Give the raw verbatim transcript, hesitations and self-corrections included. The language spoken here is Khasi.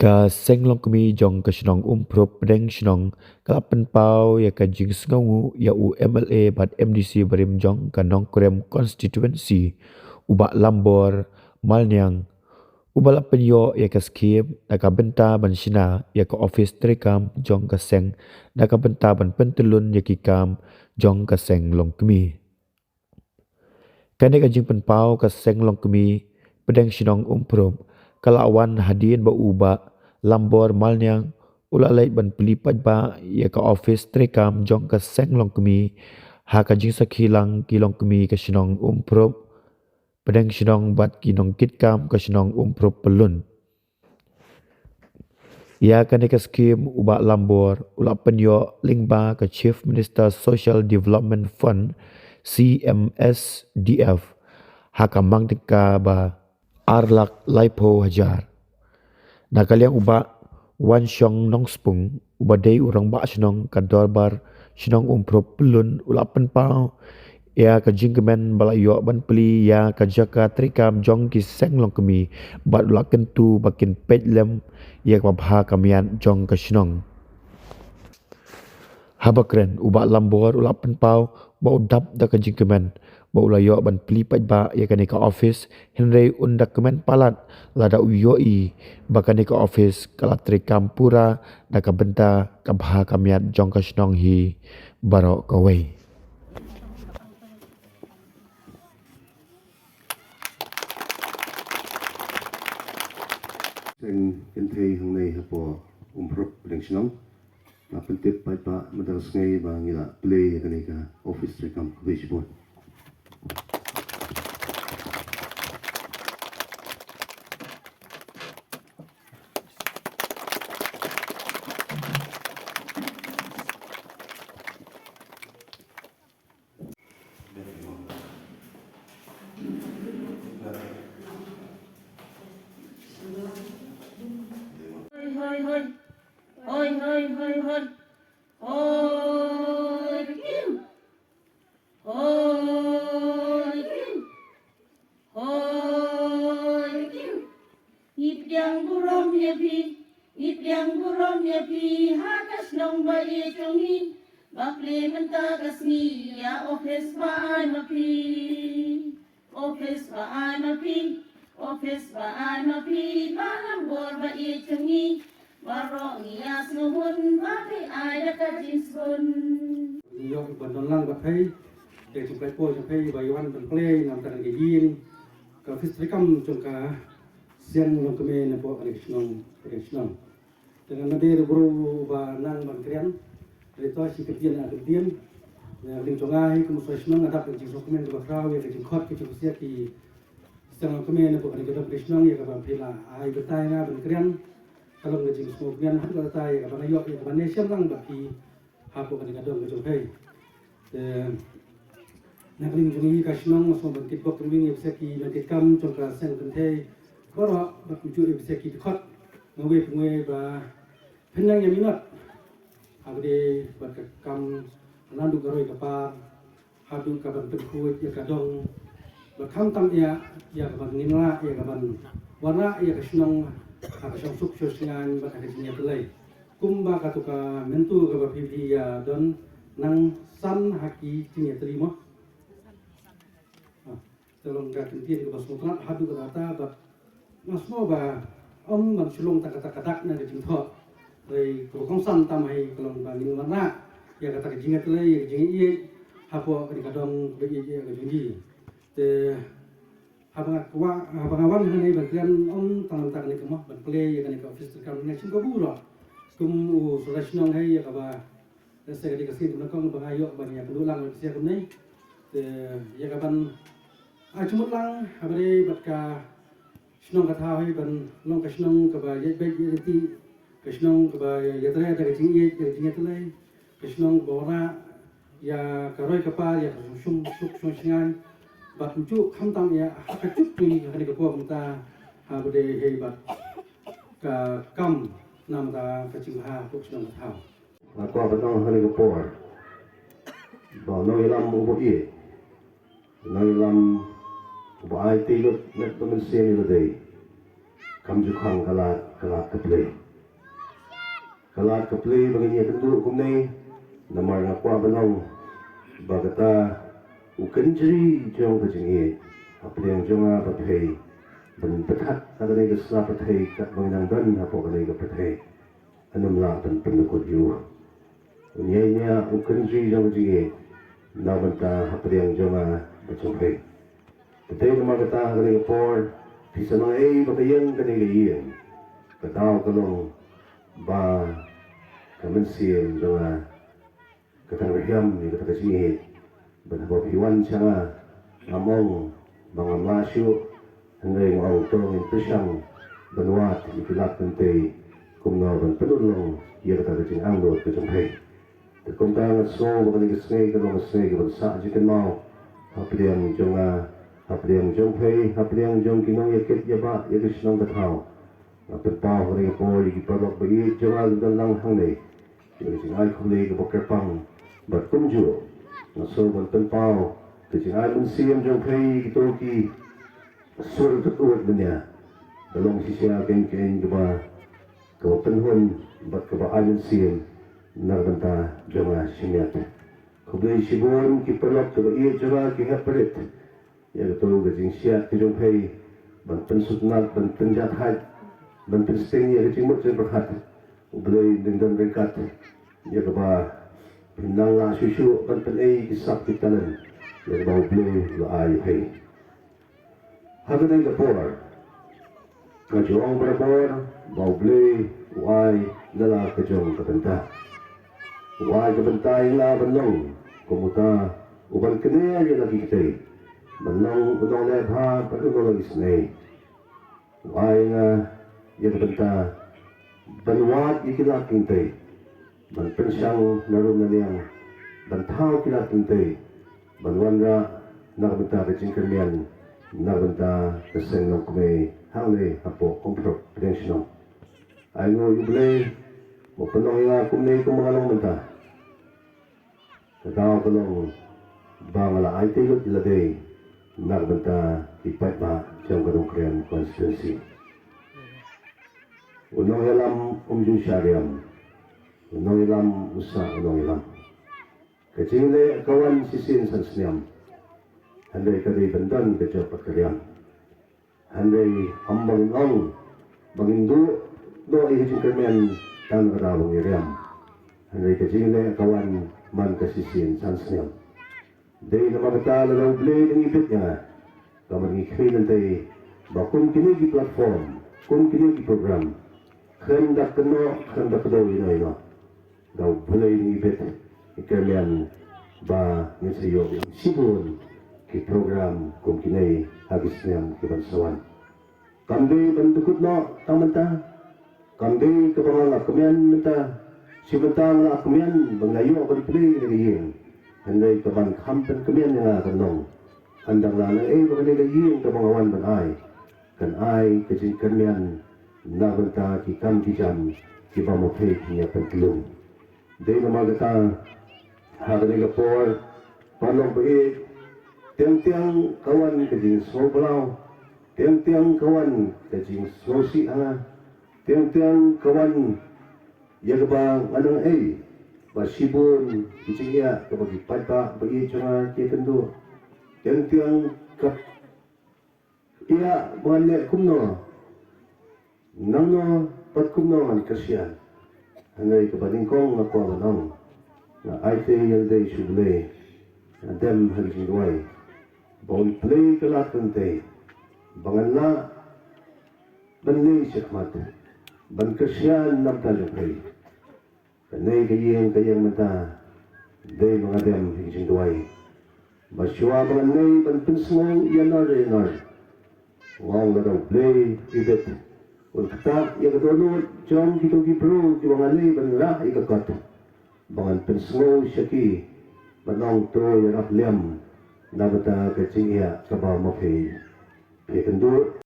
Ka Seng Longkmie jong ka shnong Umphrup Pdeng Shnong ka la pynpaw ïa ka jingsngewnguh ïa u M L A bad M D C barim jong ka Nongkrem Constituency, u Bah Lambor Malniang, uba la pynïoh ïa ka skhim na ka bynta ban shna ïa ka ophis treikam jong ka seng, na ka bynta ban pyntyllun ïa ki kam jong ka Seng Longkmie. Kane ka jingpynpaw ka Seng Longkmie Pdeng Shnong Umphrup ka la wan hadien ba u Bah Lambor Malniang u la leit ban plie paidbah ïa ka ophis treikam jong ka Seng Longkmie ha ka jingsakhi lang ki Longkmie ka shnong Umphrup Pdeng Shnong bad ki nongkitkam ka shnong Umphrup Pyllun. Ïa kane ka skhim u Bah Lambor u la pynïoh lyngba ka Chief Minister Social Development Fund, C M S D F, ha ka mang tyngka ba ar lak laiphew hajar. Na ka liang u Bah Wanshong Nongspung, uba dei u Rangbah Shnong ka Dorbar Shnong Umphrup Pyllun, u la pynpaw ïa ka jingkmen ba la ïoh ban plie ïa ka jaka treikam jong ki Seng Longkmie bad u la kyntu ba kin peit lem ïa ka babha ka miat jong ka shnong. Haba kren u Bah Lambor u la pynpaw ba u dap da ka jingkmen ba u la ïoh ban plie paidbah ïa kane ka ophis, hynrei un da kmen palat lada u ïohi ba kane ka ophis ka la treikam pura da ka bynta ka bha ka miat jong ka shnong hi baroh kawei. Seng kynthei hangne hapoh Umphrup Pdeng Shnong. Nga pyntip paidbah mynta ka sngi ba ngi la plie ïa kane ka ophis treikam, khublei shibun. Hoi, hoi, hoi. Hoi, hoi, hoi, hoi. Hoi, kiu. Hoi, kiu. Hoi, kiu. Ngi pdiang burom ïa phi, ngi pdiang burom ïa phi, ha ka shnong ba ïeit jong ngi, ba plie mynta ka sngi ïa ophis ba ai ma phi. Ophis ba ai ma phi, ophis ba ai ma phi, ba Lambor ba ïeit jong ngi, baroh ngi ïa sngewhun ba phi ai da ka jingsngewhun. Ïoh ban don lang bad phi, ïa ka jingpynpaw jong phi ba ïa wan ban plie na ka bynta ka ïing, ka ophis treikam jong ka Seng Longkmie napoh kane ka shnong, kane ka shnong. Te ngan ym dei ruh briew ba nang ban kren. Hynrei to shi kyntien ar kyntien. Na ka liang jong nga hi kum u Solai Shnong nga dap ka jingsngewkmen kaba khraw ïa ka jingkhot ka jong ki Seng Longkmie napoh kane ka dong ka shnong ïa kaba phi la ai batai nga ban kren. Ka long ka jingsngewkmen haduh katta ïa kaba nga ïoh ïa kaba nang shem lang bad phi hapoh kane ka dong ka jong phi. Te na ka liang jong ngi ka shnong nga sngewbha ban kitbok kitbing ïa ki nongkitkam jong ka Seng Kynthei baroh bad kumjuh ïa ki dkhot. Nga wei pynwei ba phin nang ïa minot ha kaba ïadei bad ka kam, naduh ka roi ka par haduh ka ban pynkhuid ïa ka dong, bad khamtam ïa, ïa ka ban ngin lah ïa ka ban wanrah ïa ka shnong ha ka shongsuk shongshngaiñ bad ha ka jingïatylli. Kumba katto ka mynta kaba phi ïa don nang san ha ki jingïatylli mo. Ah, te long ka kyntien kaba sngewtynnat haduh katta katta bad nga sngew ba ym ban shu long tang kata ka dak na ka jingthoh. Hynrei kaba kongsan tam hi ka long ba ngin wanrah ïa kata ka jingïatylli, ïa ka jingïeit hapoh kane ka dong kaba ïeit ïa ka jong ngi. Te haba nga kwah, haba nga wan hangne ban kren ym tang mynta kane ka mo, ban plie ïa kane ka ophis treikam, nga shim kabu ruh kum u Solai Shnong hi ïa kaba, lehse ka dei ka sngi kaba nyngkong ba nga ïoh ban ïakynduh lang bad ka shnong kumne. Te ïa ka ban ai jingmut lang ha kaba ïadei bad ka shnong ka thaw hi ban long ka shnong kaba ïaid beit ïaid ryntih, ka shnong kaba ïatrei da ka jingïeit, da ka jingïatylli, ka shnong kaba wanrah ïa ka roi ka par, ïa ka shongsuk shongshngaiñ, bad kumjuh khamtam ïa ha ka juk tu ïa kane ka por mynta ha kaba ïadei hi bad ka kam namar ka jingbha hapoh ka shnong ka thaw. Nga kwah ban ong ha kane ka por ba u nongïalam uba ïeit, u nongïalam uba aiti lut met bad mynsiem ïa lade. Kam ju khang ka lad, ka lad ka plie. Ka lad ka plie ba ngin ïa kynduh kumne, namar nga kwah ban ong ba kata u kynjri jong ka jingïeit hapdeng jong nga bad phi ban pynthat ha kane ka sla pyrthei kat ba ngi nang don hapoh kane ka pyrthei. Ngam lah ban pynlukut ïa u. Un ïai ñiah u kynjri jong ka jingïeit na bynta hapdeng jong nga bad jong phi. Te namar kata ha kane ka por, phi sa nang ei ba ka ïeng kane ka ïing, ka daw ka long ba ka mynsiem jong nga ka tang rhiam ïa kata ka jingïeit. Bad haba phi wan sha nga, ngam ong ba ngam lah shuh, hynrei nga ong to ngin pyrshang ban wad ïa ki lad kynthei kumno ban pynurlong ïa kata ka jingangnud ka jong phi. Te kumta nga sngew ba kane ka sngi ka long ka sngi kaban sah jingkynmaw hapdeng jong nga, hapdeng jong phi, hapdeng jong ki nongïakit ïabah ïa ka shnong ka thaw. Nga pynpaw ha kane ka por ïa ki paralok ba ïeit jong nga kiba don lang hangne ïa ka jingai khublei kaba kyrpang bad kumjuh nga sngew ban pynpaw ka jingai mynsiem jong phi ïa kito ki sur ka tuid dunya. Ka long shisha ka ïing ka ïing kaba, kaba pynhun bad kaba ai mynsiem na ka bynta jong nga shimiat. Khublei shibun ki paralok kiba ïeit jong nga ki hep parit ïa kato ka jingshad ka jong phi ban pynsngewtynnat, ban pynjahthait, ban pynsting ïa ka jingmut jingpyrkhat. U Blei un don ryngkat ïa kaba phin nang lah shuh shuh ban pynei ki sap ki talent ïa kaba U Blei u la ai ïa phi. Ha kane ka por nga ju ong barabor ba U Blei u ai na la ka jong ka bynta. U ai ka bynta ïa nga ban long kum uta uban kner ïa la ki kti, ban long u nongleh bha bad u nongleh isynei. U ai ïa nga ïa ka bynta ban wad ïa ki lad kynthei, ban pynshang na rum na liang, ban thaw ki lad kynthei, ban wanrah na ka bynta ka jingkyrmen na ka bynta ka seng longkmie hangne hapoh Umphrup pdeng shnong. Ai nguh ïa U Blei ba u pynlong ïa nga kumne kumba nga long mynta. Ka daw ka long ba nga la aiti lut ïa lade na ka bynta ki paidbah jong ka Nongkrem constituency. U nongïalam um ju shah riam, u nongïalam u sah u nongïalam. Ka jingleh ka wan shisien san snem, hynrei ka dei ban don ka jop bad ka riam. Hynrei ym ba ngin ong ba ngin duh noh ïa ka jingkyrmen tang na ka daw ba ngi riam. Hynrei ka jingleh ka wan man ka shisien san snem. Dei namar kata lada U Blei da ngi bit ïa nga, ka ban ngi khmih lynti ba kum kine ki platform, kum kine ki program, khlem da kynnoh, khlem da kdew ïa no ïa no, da U Blei da ngi bit ïa ka kyrmen ba ngin sa ïoh shibun ki program kum kine ha ki snem ki ban sa wan. Kam dei ban dkut noh tang mynta, kam dei kaba nga la kmen mynta, shi bynta nga la kmen ba nga ïoh ban plie ïa ka ïing. Hynrei ka ban kham pynkmen ïa nga kan long, ynda nga la nang ei ba kane ka ïing kaba nga wan ban ai kan ai ka jingkyrmen na bynta ki kam ki jam kiba ma phi kin ïa pyntlung. Dei namar kata ha kane ka por, paralok ba ïeit, tiang tiang ka wan ka jingsngewblaw, tiang tiang ka wan ka jingsngewsih ha nga, tiang tiang ka wan ïa kaba nga nang ei ba shibun ki jingïa kaba ki paidbah ba ïeit jong nga ki ïakynduh. Tiang tiang ka ïa ba ngan leh kumno, nangno bad kumno ngan kyrshan. Hynrei kaba nyngkong nga kwah ban ong, nga aiti ïa lade sha U Blei, nga dem ha ka jingduwai ba un plie ka lad kynthei ba ngan lah ban leit shakhmat ban kyrshan na bynta jong phi. Kane ka ïing ka ïeng mynta dei ba nga dem ha ka jingduwai ba shuwa ba ngan leit ban pynsngew ïa nor ïa nor, nga ong lada U Blei u bit, un ktah ïa ka dohnud jong kito ki briew kiba nga leit ban rah ïa ka kot, ba ngan pynsngew sha ki ban ong to ïarap lem na bynta ka jingïa kaba ma phi phi ïakynduh.